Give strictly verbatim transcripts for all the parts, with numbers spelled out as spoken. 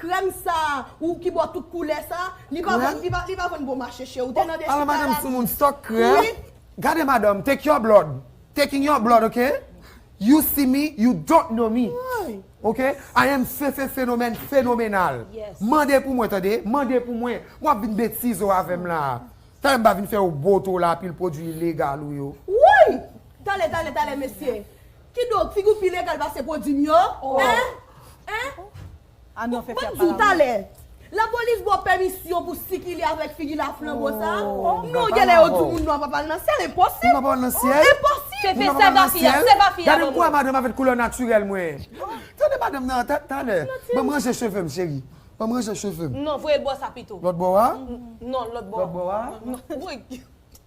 Krèm sa, ou ki ba w tout koulè sa, li pa vann, li pa, li pa vann bon mache, cheri. Ou te nan de chita la. Ala madanm sou moun, stock krèm. Wi. Gade madanm, take your blood. Taking your blood, okay? You see me, you don't know me. Woy. Okay? I am fe, fe, phénomène, phénoménal. Yes. Mande pou mwen, tande? Mande pou mwen. W ap vin betize w avè m la. Talè m pa vin fè w bote w la pil pwodui ilegal ou yo. Woy! Talè, talè, talè, mesye. Kidonk, figi w pi legal pase pwodui m yo? Oh. Hein? Hein? Ah non, Fefe, ap pale avè w. Talè. Lapolis ba w pèmisyon pou sikile avèk figi la flanbo sa? Oh, non, genlè yo di moun nwa pa pral nan syèl, enposib. Moun nwa pa pral nan syèl? Enposib. Fefe, sèv a fi a, sèv a fi a. Gade m kouwè madanm avèk koulè natirèl mwen. Tande madanm nan, ta-, talè. Ban m ranje cheve m, cheri. Ban m ranje cheve m. Non, voye l bò sa pito. Lòt bò a? Non, lòt bò a. Lòt bò a? Non, voye.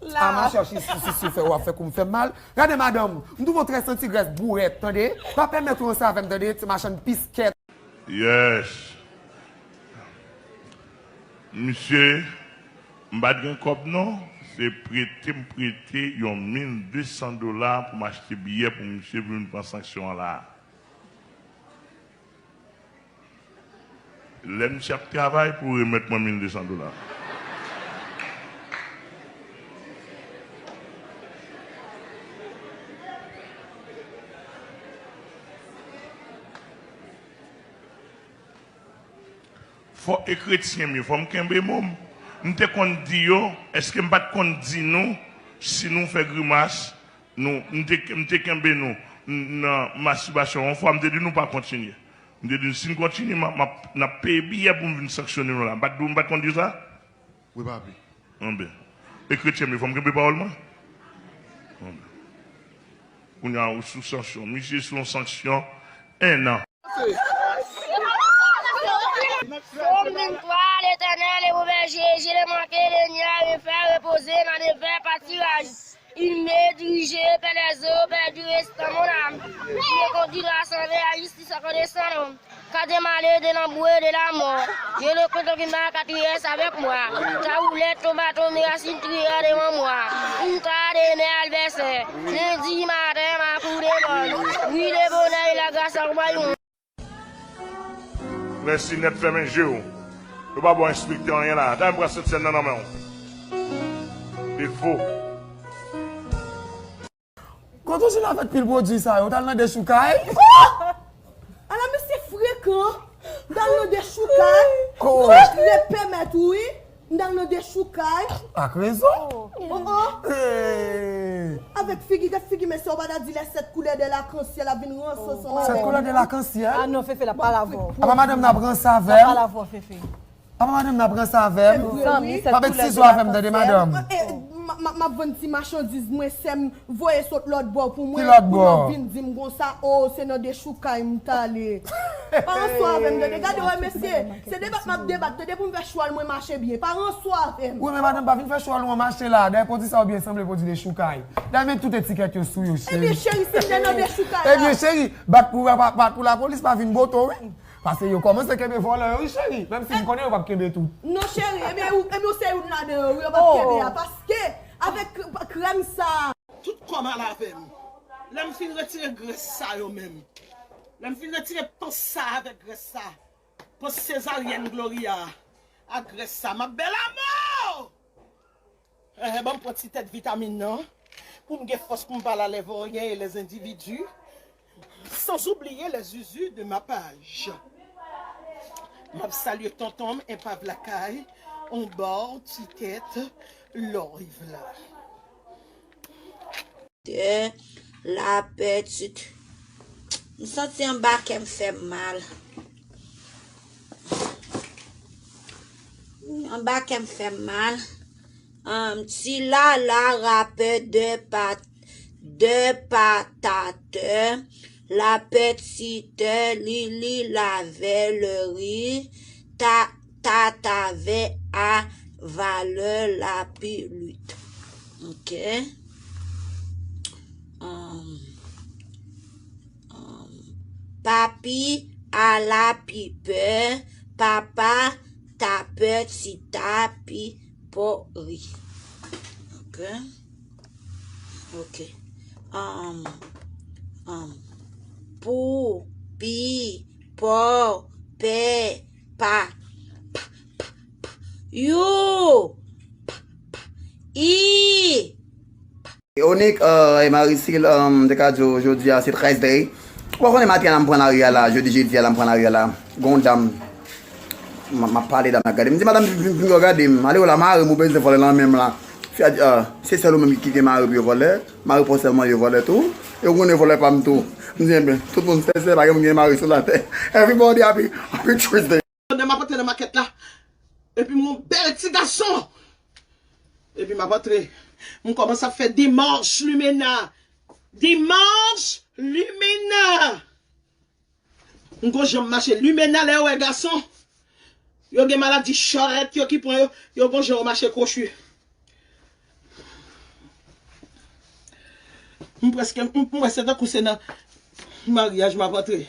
La. A ma chèche si, si, si, fè w ap fè kou m fè m mal. Gade madanm, m twouve w trè santi grès bourèt, tande? Pa pèmèt ou ranse avè m, tande, ti machann piskèt. Yes. Misye, m pa t gen kòb non, se prete m prete yon mil de san dola pou m achte biyè pou misye pou vin pran sanksyon an la. Lè misye ap travay pou remèt mwen mil de san dola. Fò e kretyen m ye, fò m kenbe mo m. M te konn di yo, èske m pa t konn di nou, si nou fè grimas, nou, m te, m te kenbe nou n-, nan mastibasyon yon fwa, m te di nou pa kontinye. M te di nou, si n kontinye, m ap, m ap, n ap peye biyè pou m vin sanksyone nou la. M pa t di w, m pa t konn di w sa? Wi, papi. Anben. E kretyen m ye, fò m kenbe pawòl mwen? Anben. Kounye a, ou sou sanksyon. Misye sou yon sanksyon, en an. Psaume vingt-trois, L'Éternel est mon berger, je ne manquerai de rien, il me fait reposer dans de verts pâturages. Il me dirige près des eaux perdues, restaure mon âme. Il me conduit dans la sentière de la justice à cause de son nom. Car de malheur, de l'ombre, de la mort, je ne crains aucun mal, car tu es avec moi. Ta houlette, ton bâton me rassurent, tu es devant moi. Une croix de mes adversaires, lundi matin, ma cour de bonne. Oui, le bonheur et la grâce accompagneront. Resi nèt, fèmen je w. Yo pa ba w enspektè anyen la. Talè m pran sèt sèn nan nan men w. Defo. Kote w jwenn avèk pil pwodui sa yo? W t al nan dechoukay? Oh! Ala mesye frekan! M t al nan dechoukay. Oh! Mwen trè pèmèt ou wi. M t al nan dechoukay. Ak rezon. Oh, oh. Hey! Avèk figi, gad figi mesye, w pa ta di les sept couleurs de l'arc-en-ciel ap vin ranse ansanm avè m. Sept couleurs de l'arc-en-ciel? Ah non, Fefe, l ap pale avè w. Apa madanm nan ap ranse avè m? L ap pale avè w, Fefe. Apa madanm nan ap ranse avè m? Zanmi, pa met sizo avè m, tande, madanm. E, e, m, m, m ap vann ti machandiz mwen, sè m voye sot lòt bò pou mwen, pou yo vin di m konsa, o, se nan dechoukay m t ale. Pa ranse avè m, tande. Gade, wè, mesye, se debat m ap debat, tande, pou m fè chwal mwen mache byen. Pa ranse avè m. Wi, men madanm, pa vin fè chwal ou an mache la. Dayè, pwodui sa yo byen sanble pwodui dechoukay. Dayè, men tout etikèt yo sou yo, cheri. Ebyen, cheri, si m te nan dechoukay la. Ebyen, cheri, bat pou, bat, bat pou lapolis pa vin bote w, wi. Paske yo kòmanse kenbe vòlè yo, wi, cheri. Menm si m konnen yo p ap kenbe tout. Non, cheri, ebyen, ou, ebyen, ou se youn ladan yo, wi, yo p ap kenbe a. Paske, avèk k-, krèm sa. Tout kò m al avè m. Lè m fin retire grès sa yo menm. Lè m fin retire pans sa avèk grès sa. Pans sezaryèn Gloria a grès sa. M ap bèl amò! Enhen, ban m pran ti tèt vitamin nan, pou m gen fòs pou m pale a les vauriens et les individus, sans oublier les zuzu de ma page. M ap salye tonton m, enpav lakay, anba ti tèt live la. De la petite. M santi anba kè m fè m mal. Anba kè m fè m mal. Ahn, ti lala rapè de pa-, de patatè, la petite Lili lavè le ri, ta, tatavè a valè la pilit. Ok. Ahn, ahn, papi a la pipè, papa tapè, tita pi pori. Ok. Ok. Ahn, ahn, pou, pi, pò, pè, Pa. P, p, p. You. P, p, i. Onik, euh, e Marisil, euh, m te ka di w, jodi a se Thursday. Ou pa konnen maten an la m pran lari a la, jodi jedi a la m pran lari a la. Gon dam, m, m ap pale dam nan gade. M di, "Madanm, vin, vin, vin gade m. Ale w la, mare m, ou bezwen vòlè nan men m la." Fi a di, "Ah, se sèl ou menm ki gen mari pou yo vòlè. Mari pa w sèlman yo vòlè tou. E ou konnen vòlè pa m tou." M di, "Enben, tout moun sèl, sèl, pa gen moun gen mari sou latè." Everybody happy, happy Thursday. Pandan m ap antre nan makèt la, epi m yon bèl ti gason. Epi m ap antre, m kòmanse ap fè demach limena. Demach limena. M gon jan m mache limena lè yo wè gason. Yo gen maladi chòrèt yo ki pran yo, yo gon jan yo mache kwochi. M prèske, m, m wè se tankou se nan maryaj m ap antre.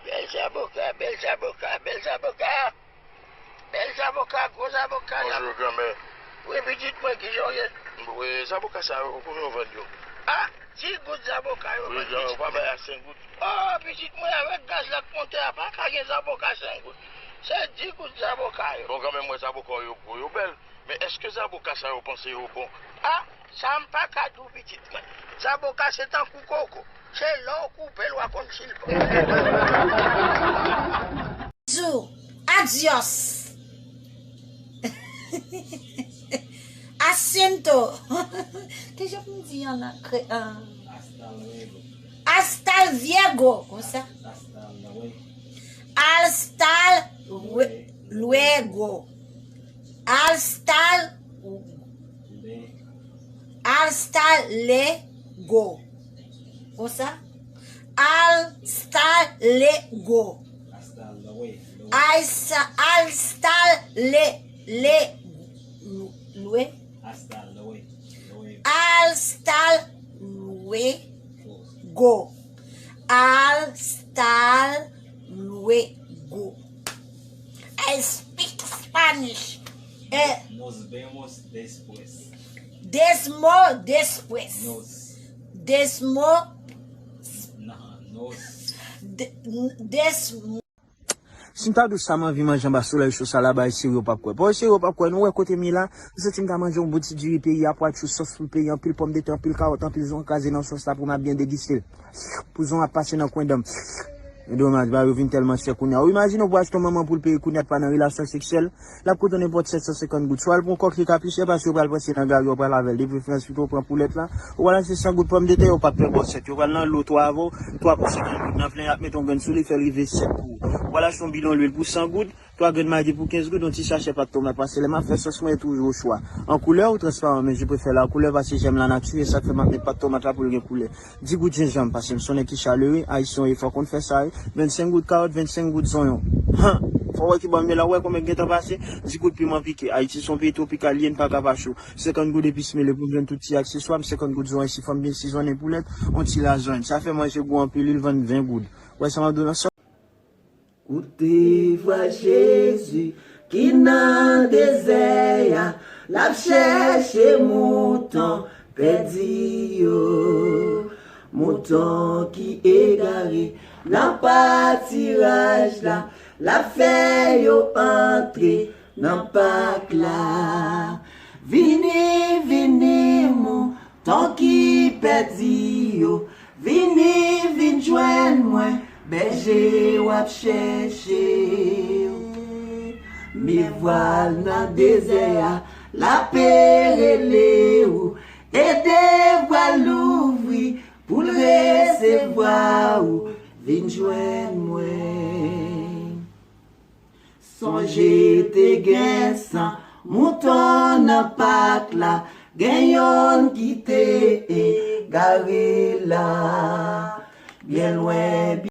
Bèl zaboka, bèl zaboka, bèl zaboka. Bèl zaboka, gwo zaboka. Bonjou, granmè. Wi, pitit mwen, kijan w ye? Wi, zaboka sa yo, konbyen w vann yo? Ah, di goud zaboka yo vann, pitit mwen. Wi, ou pa bay a senk goud? Oh, pitit mwen, avèk gaz la k monte a, pa ka gen zaboka senk goud. Se di goud zaboka yo. Bon, granmè, m wè zaboka w yo gwo, yo bèl. Men èske zaboka sa yo panse yo bon? Ah, sa m pa ka di w, pitit mwen. Zaboka se tankou koko. Se lè w koupe l, w a konn si l bon. Jou. Adios. Asiento. Kijan pou m di an, an kre-, an? Hasta luego. Hasta luego. Konsa. Hasta luego. Hasta lue-, luego. Hasta, hasta luego. Konsa? Hasta luego. Hasta luego. Hasta, hasta le, le, lue. Hasta luego. Hasta luego. Hasta luego. I speak Spanish. Eh. Nos vemos después. Desmo, después. Nos. Desmo. Nah, nos. De, n-, des, Si m ta di w sa m anvi manje anba solèy cho sa la, bay serye w p ap kwè. Paske serye w p ap kwè, nou wè kote m ye la, m santi m ta manje yon bon ti diri peyi a, pwa tchou, sòs pou peyi, anpil pòmdetè, anpil kawòt, anpil zon kraze nan sòs la pou m ap byen degiste l. Pou zon ap pase nan kwen dan m. Men domaj, bagay yo vin tèlman chè kounye a. Ou imajine w pou achte yon manman pou l peye kounye a t pa nan relasyon seksyèl, l ap koute w nenpòt sèt san senkant goud. Swa l pran yon kòk li ka pi chè paske yo pral pranse nan gari, yo pral avè l. De preferans pito w pran poulèt la, ou pral achte san goud pòmdetè, yo p ap fè bòsèt. Yo pral nan lo twa avè w, twa pou senkant goud. Nan plen y ap mete yon grenn sou li, fè l rive sèt pou ou. Ou pral achte yon bidon lwil pou san goud, twa grenn magi pou kenz goud, yon ti sachè pat tomat. Paske lè m ap fè sòs mwen, e toujou ochwa. An koulè, ou transparan, men je préfère la couleur paske j'aime la nature, e sa k fè m ap met pat tomat la pou l gen koulè. Dis goud jenjanm, paske m se yon nèg ki chalere, Ayisyen yo fò konn fè sa, wi. Vennsenk goud kawòt, vennsenk goud zonyon. Han! Fò w wè ki bò m ye la, ou wè konbyen k gentan pase? Dis goud piman pike. Ayiti se yon peyi twopikal li ye, n pa ka pa cho. Senkant goud epis mele pou m jwenn tout ti akseswa m, senkant goud zonyon si fò m byen sizonnen poulèt, yon ti lazany. Sa fè manje gou anpil, wi, l vann ven goud. Ou wè sa m ap di w la? Koute vwa Jezi ki nan dezè a, l ap chèche mouton pèdi yo. Mouton ki egare nan patiraj la, l ap fè yo antre nan pak la. Vini, vini, mouton ki pèdi yo, vini, vin jwenn mwen, bèje w ap chèche. Mi vwa l nan dezè a, l ape rele w, ede vwa l louvri pou l resevwa w, vin jwenn mwen. Sonje te gen san mouton nan pak la, gen yonn ki te egare la. Byen lwen,